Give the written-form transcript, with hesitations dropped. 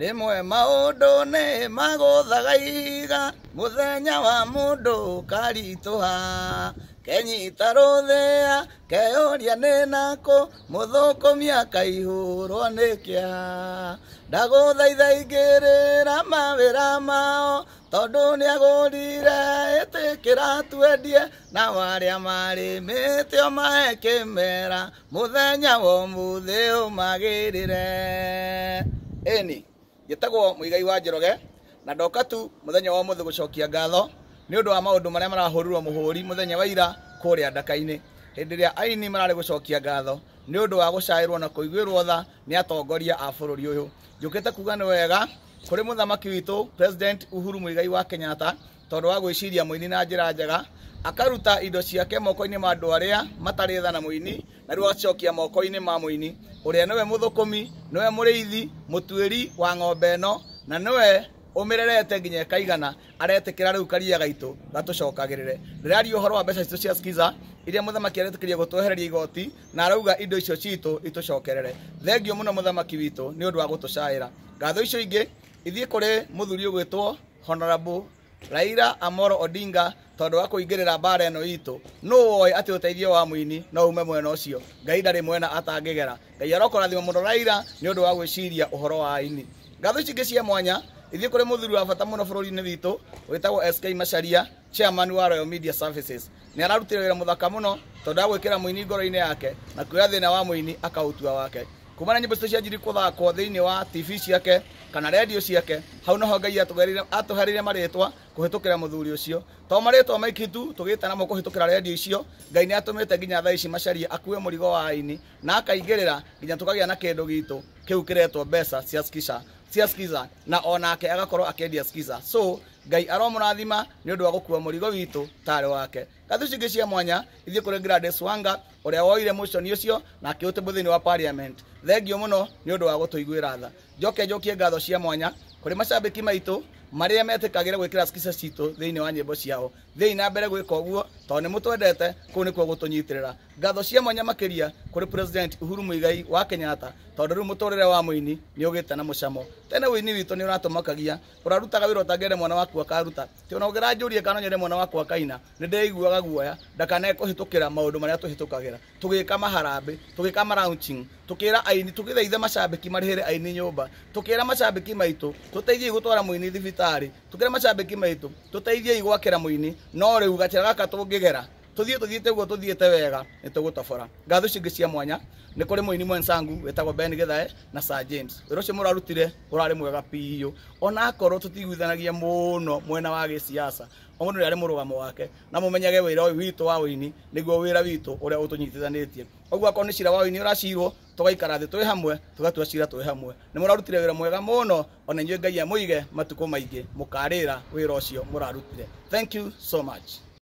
Rĩmwe maũndũ nĩ magũthaga ihiga, mũthenya wa mũndũ ũkaritũha. Kenyita rũthĩa, keyũria nĩ nakũ, mũthũkũmi akaihũrwo nĩ kĩeha. Ndagũthaitha ingĩrĩra mawĩra mao, tondũ nĩagũrire ĩtĩkĩra twendie, na arĩa marĩmĩte o mahe kĩmera, mũthenya wa ũmũthĩ ũmagĩrĩre. Ĩni, njĩtagwo Muigai wa Njoroge, na ndoka tu mũthenya wa ũmũthĩ gũcokia ngatho nĩ ũndũ wa maũndũ marĩa marahũrirwo mũhũri mũthenya wa ira kũrĩa Ndaka-inĩ. Hĩndĩ ĩrĩa aini mararĩ gũcokia ngatho nĩ ũndũ wa gũcaĩrwo na kũiguĩrwo tha nĩ atongoria a bũrũri ũyũ. Njũkĩte kuga nĩ wega kũrĩ mũthamaki witũ President Uhuru Muigai wa Kenyatta, tondũ wa gwĩciria mũini na njĩra njega, akaruta indo ciake moko-inĩ ma andũ arĩa matarĩ tha na mũini, na rĩu agacokia moko-inĩ ma mũini ũrĩa nĩwe mũthũkũmi, nĩwe mũrĩithi, mũtuĩri wa ng'ombe ĩno, na nĩwe ũmĩrerete nginya ĩkaigana, aretĩkĩra rĩu karia gaitũ gatũcokagĩrĩre. Ndĩraria ũhoro wa mbeca citũ cia Skiza iria mũthamaki aretĩkĩria gũtwehereria igoti, na arauga indo icio citũ itũcokerere. Thengio mũno mũthamaki witũ nĩ ũndũ wa gũtũcaĩra. Ngatho icio ingĩ ithiĩ kũrĩ mũthuri ũgwĩtwo Honorable Raila Amolo Odinga, tondũ wa kũingĩrĩra mbara ĩno itũ. Nũ woĩ atĩ ũteithio wa mũini no ume mwena ũcio? Ngai ndarĩ mwena atangĩgera. Ngai arokũrathima mũno Raila nĩ ũndũ wa gwĩciria ũhoro wa aini. Ngatho ici ingĩ cia mwanya ithiĩ kũrĩ mũthuri wa bata mũno bũrũri-inĩ witũ wĩtagwo SK Macharia, chairman wa Royal Media Services. Nĩ ararutire wĩra mũthaka mũno tondũ wa gwĩkĩra mũini ngoro-inĩ yake na kuoya thĩna wa mũini akaũtua wake. Kuma na nyĩmbo citũ cia njiri kũthakwo thĩinĩ wa TV ciake kana radio ciake, hau noho Ngai atũhereire marĩtwa kũhĩtũkĩra mũthuri ũcio. To marĩtwa maingĩ tu tũgĩte namo kũhĩtũkĩra radio icio, Ngai nĩ atũmĩte nginya thaa ici Macharia akue mũrigo wa aini na akaingĩrĩra nginya tũkagĩa na kĩndũ gitũ kĩu kĩretwo mbeca cia Skiza, cia Skiza, na onake agakorwo akĩendia Skiza. So Ngai aromũrathima nĩ ũndũ wa gũkua mũrigo witũ tarĩ wake. Ngatho icio ingĩ cia mwanya ithiĩ kũrĩ Gladys Wanga ũrĩa woire motion ũcio na akĩũtĩbwo thĩinĩ wa parliament. Thengio mũno nĩ ũndũ wa gũtũiguĩra tha. Njoke njokie ngatho cia mwanya kũrĩ macambĩki maitũ marĩa metĩkagĩra gwĩkĩra Skiza citũ thĩinĩ wa nyĩmbo ciao. Thiĩi na mbere gwĩka ũguo tondũ nĩ mũtwendete, kũu nĩkuo gũtũnyitĩrĩra. Ngatho cia mwanya makĩria kũrĩ President Uhuru Muigai wa Kenyatta, tondũ rĩu mũtũrĩre wa mũini nĩ ũgĩte na mũcamo. Tene ũini witũ nĩ ũratũmakagia, ũrarutaga wĩra ũtangĩenda mwana waku akaruta. Ti ona ũngĩranjũria kana nyende mwana wakwa akaina, nĩ ndĩiguaga guoya ndakanae kũhĩtũkĩra maũndũ marĩa tũhĩtũkagĩra. Tũgĩka maharambĩ, tũgĩka ma-launching, tũkĩra aini, tũgĩthaitha macambĩki marĩhĩre aini nyũmba, tũkĩra macambĩki maitũ tũteithiei gũtwara mũini thibitarĩ, tũkĩra macambĩki maitũ tũteithiei gwakĩra mũini. No rĩu gacĩra gaka tũngĩgera tũthiĩ tũthiĩte ũguo tũthiĩte wega nĩ tũgũtobora. Ngatho icio ingĩ cia mwanya nĩ kũrĩ mũini mwenzangu wĩtagwo Ben Githae na Sir James. Wĩra ũcio mũrarutire ũrarĩ mwega biũ, onakorwo tũtiguithanagia mũno mwena wa gĩsiasa, o mũndũ nĩ arĩ mũrũgamo wake, na mũmenyage wĩra ũyũ witũ wa ũini nĩguo wĩra witũ ũrĩa ũtũnyitithanĩtie. Ũguo akorwo nĩ cira wa ũini ũracirwo, tũgaikara thĩ twĩ hamwe, tũgatua cira twĩ hamwe. Nĩ mũrarutire wĩra mwega mũno, ona inyuĩ Ngai amũige matukũ maingĩ mũkarĩra wĩra ũcio mũrarutire. Thank you so much.